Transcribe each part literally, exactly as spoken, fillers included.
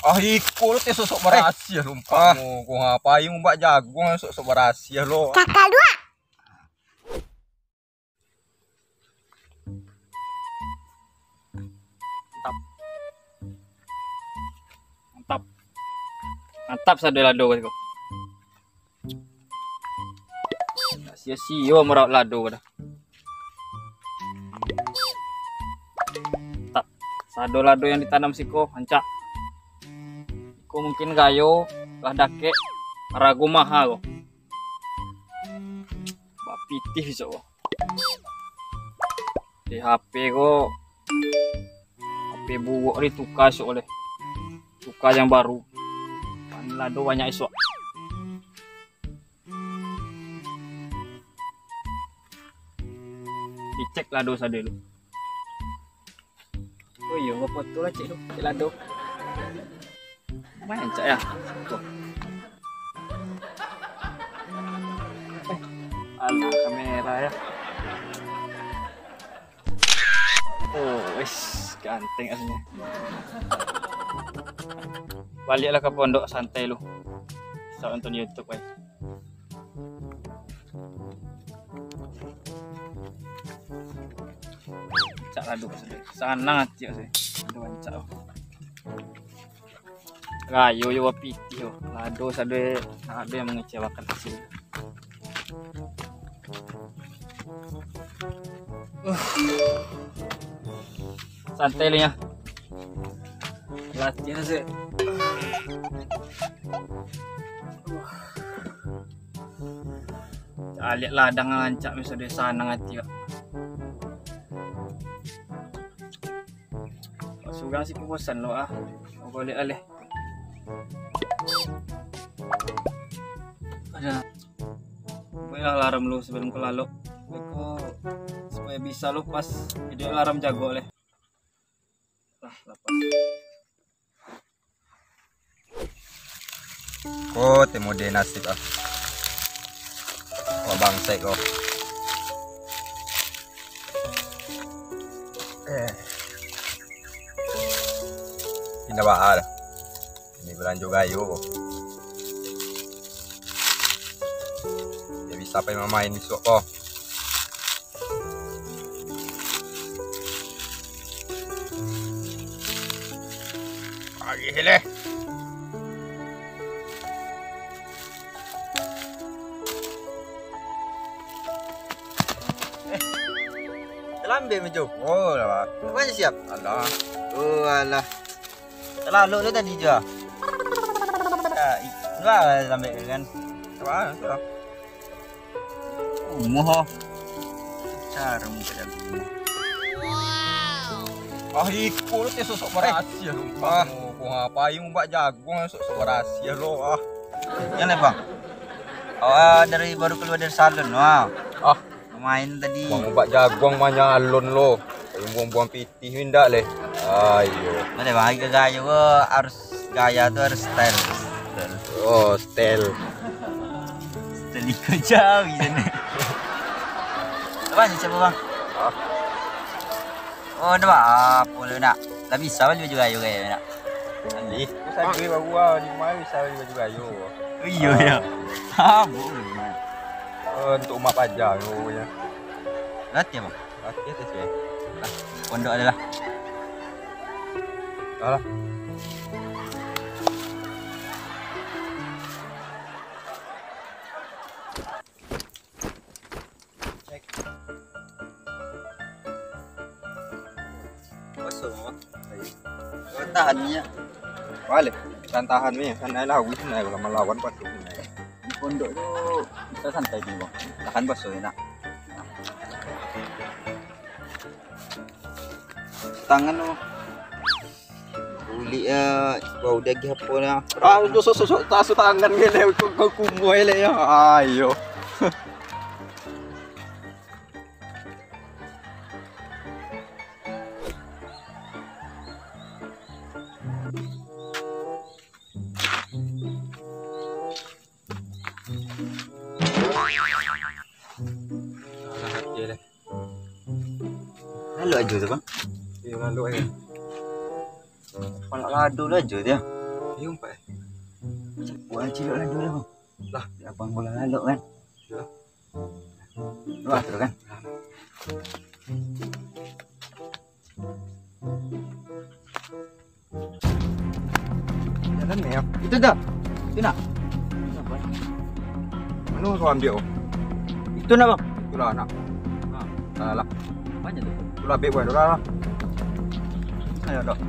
Ah, iko lo teh sok-sok barasiah, sumpah. Ah. Mo, ko ngapai umbak jaguang sok-sok barasiah lo. Kakak dua. Mantap. Mantap. Mantap sado lado ko. Sia-sia marawat lado ko dah. Mantap. Sado lado yang ditanam siko, rancak. Iko mungkin gayo lah dakek, arago maha ko. Bapitih isok ko. Di H P ko, H P buruak ni tuka isok leh. Tuka yang baru. Kan lado banyak isok. Dicek lado sado lu. Oh iyo, bafoto lah cek tu, cek lado. Lumayan cak ya. Tuh. Eh, alah kamera ya. Oh, wis ganteng aslinya. Baliaklah ke pondok santai lu. Bisa nonton YouTube, weh. Cak lado, sanang hati aku. Aduh, rancak. Rayo yo bapitih yo. Lado sado, ado yang mengecewakan hasil. Uh. Santai lah ya. Latihan sih. Aliak ladang rancak, miso dek sanang hati kak. Surang sih bosan lo ah. Mau balik aleh. Ada. Buatlah alarm lu sebelum ka lalok. Beko, supaya bisa lu pas jadi alarm jago leh. Lah, lapas. Ko teh mode nasib ah. Wah, bangsek ko. Eh. Indak baa doh. Ini balanjo gayo ko. Dia bisa pai mamain bisuak ko. Agih leh. Eh, talambek mah, Jo. Oh, lah. Apo siap? Alah. Oh, alah. Talalok tu tadi, Jo. Ya, i-, lah lambek kan. Apa, apa? Umuh, oh. Cara muka jago. Ah, iko lo teh sok-sok barasiah lo. Ah. Ko ngapai umbak jaguang sok-sok barasiah lo, ah. Yang lain, Bang? Awak dari, baru keluar dari salon, wah. Ah. Main tadi. Bang umbak jaguang manyalon lo. Buang-buang pitih. Ih, indak leh. Ayo. Boleh, Bang. Gaya-gaya ko harus, gaya tu harus style. Style. Oh, style. Style iko jauh di sana. Abang ni siapa, Bang? Ah. Oh, ada, Bang. Ah, boleh nak. Lah bisa bali baju gayo gaya nak. Ih, aku sadari baru ah, di rumah bisa bali baju gayo. Oh, iyo, iyo. Ah, boleh. Oh, untuk umak paja tu pokoknya. Latihan, Bang. Oke, tes, ya. Lah, pondok adalah. Alah. Cek. Kosong, Bang. Tahan ni, ya. Balik. Tahan-tahan ni, kan ai lawan, kan ai lawan pasti. Di pondok tu bisa santai ni, Bang. Tahan baso enak. Tangan tu. Kulik ya, bau daging apo lah. Ah, tu sok, sok, sok, tasu tangan ke leh, kau, kau kumuai leh ya. Ayo. Lalu aja tu, Bang. Iya, lalu aja. Malak lado lah aja dia. Iyo, Pak. Wah, cilok lah dulu, Bang. Lah. Abang bola lalok kan? Iyo. Wah, terus kan? Jalan ni, ya. Itu dah. Itu nak. Mana kau ambil, oh? Itu nak, Bang. Itulah, nak. Ha. Salah lah. Mana tu? Itulah, ambil, buat itulah. Ayo, dah.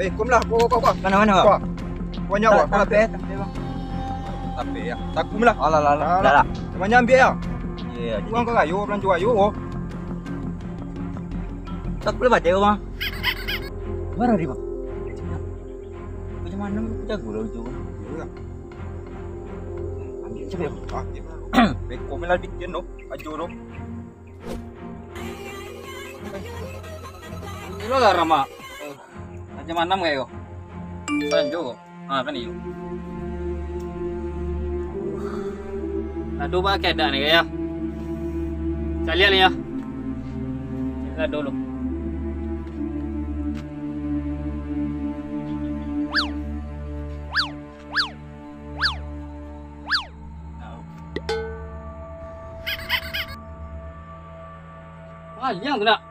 Eh, kum lah, kum, kum, kum. Mana, mana, Bang? Kum. Banyak, tak, Bang. Tak, tak, tak, Bang. Tapi ya, takum lah. Alah, alah, alah. Alah. Dah lah. Banyak ambil ya. Iya, iya. Kurang ke kayu, belanja kayu, oh. Takum lah, Bang. Mana dia, Bang? Macam mana jago lah itu? Iya. Ambil saja. Ah, ambil lah. Beko main lah bikin tu. Ajo tu. Ilo lah Rama. Macam mana kayo? Sanjo ko. Ah, kan iyo. Aduh, ba keadaan ni, ya. Caliak ni, ya. Caliak dulu. Maliang tu nak.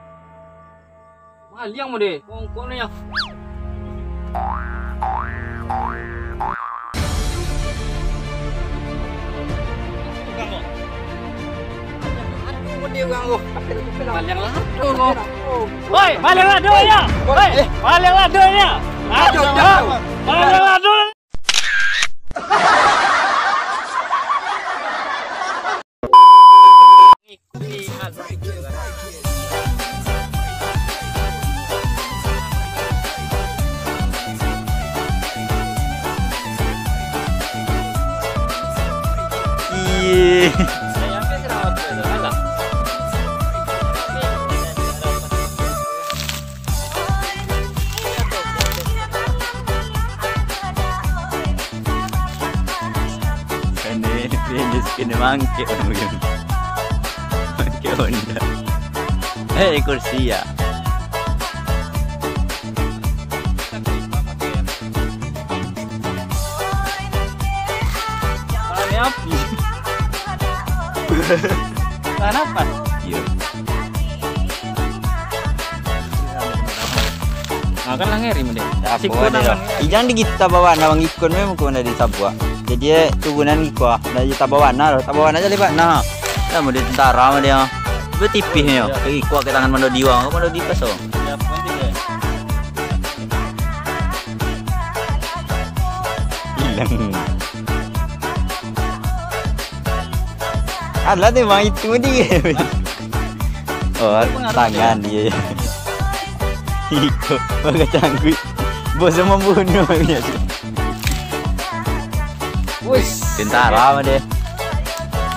Maliang mo deh. Kongkong ni, ya. Maliang lah tu ko. Woi, maliang lah tu, ya. Woi, maliang lah tu, ya. Aduh, aduh. Maliang lah tu. Iye. Kene, kene, kene mangkek orang. Mangkek Honda. Eh, kursi ya. Tahan apa? Tahan apa? Iyo. Nah, kan lah ngeri mah dia. Siko dia. Ijang di kita bawa na bang ikon memang ko na di sabuak. Jadi, eh, turunan iko ah. Nah, di tabawana lo. Tabawana aja lebat nah. Lah mau di tentara mah dia. Betipih nyo. Iko ke tangan Mando Diwa. Mando Diwa so. Hilang. Alah tu memang itu dia. Oh, tangan dia. Iko, pakai cangkui. Bos membunuh dia. Wis. Tentara mah dia.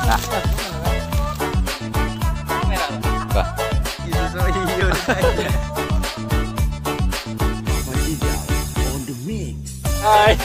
Nah. Wah. Hai.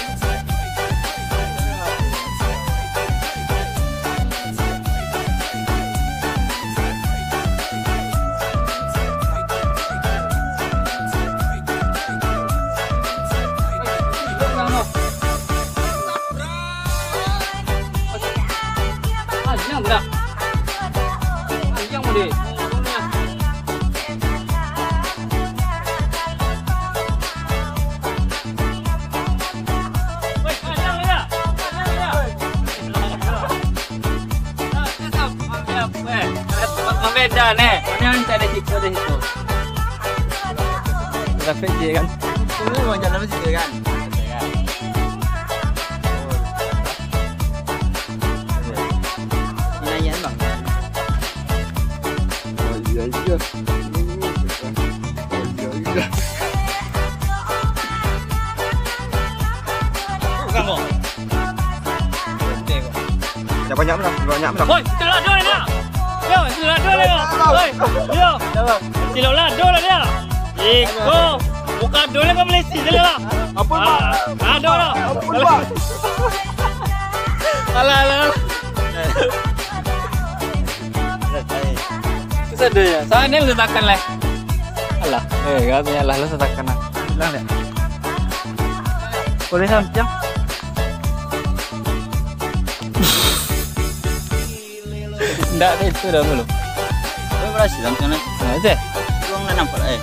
Mambeda neh. Mana yang cari situ deh situ. Trafik je kan. Ini mau jalan masih kan. Ini bang. Oh iya iya. Oh iya iya. Dah banyak lah, banyak lah. Woi, cilok lado lah dia. Yo, cilok lado lah dia. Woi, yo. Cilok lado lah dia. Iko, bukan dulu kan Malaysia je lah. Ampun, Pak. Ah, lado lah. Ampun, Pak. Alah, alah. Selesai. Sadonyo. Sana letakan lah. Alah, eh, katanya lah, lu letakan lah. Bilang deh. Boleh sampiang? Ndak ada itu dah dulu. Kau berhasil sampiang, eh? Nah, itu. Uang dah nampak, eh.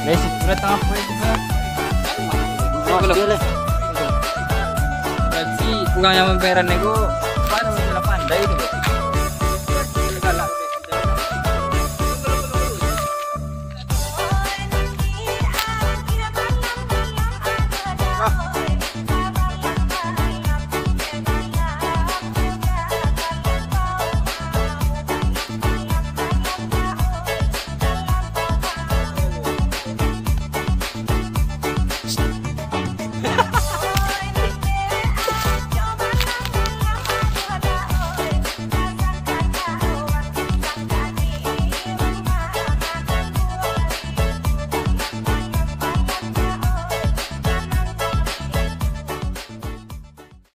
Dari situ datang apa itu, Bang? Berarti orang yang memperan nego, apa namanya, pandai itu, Bang?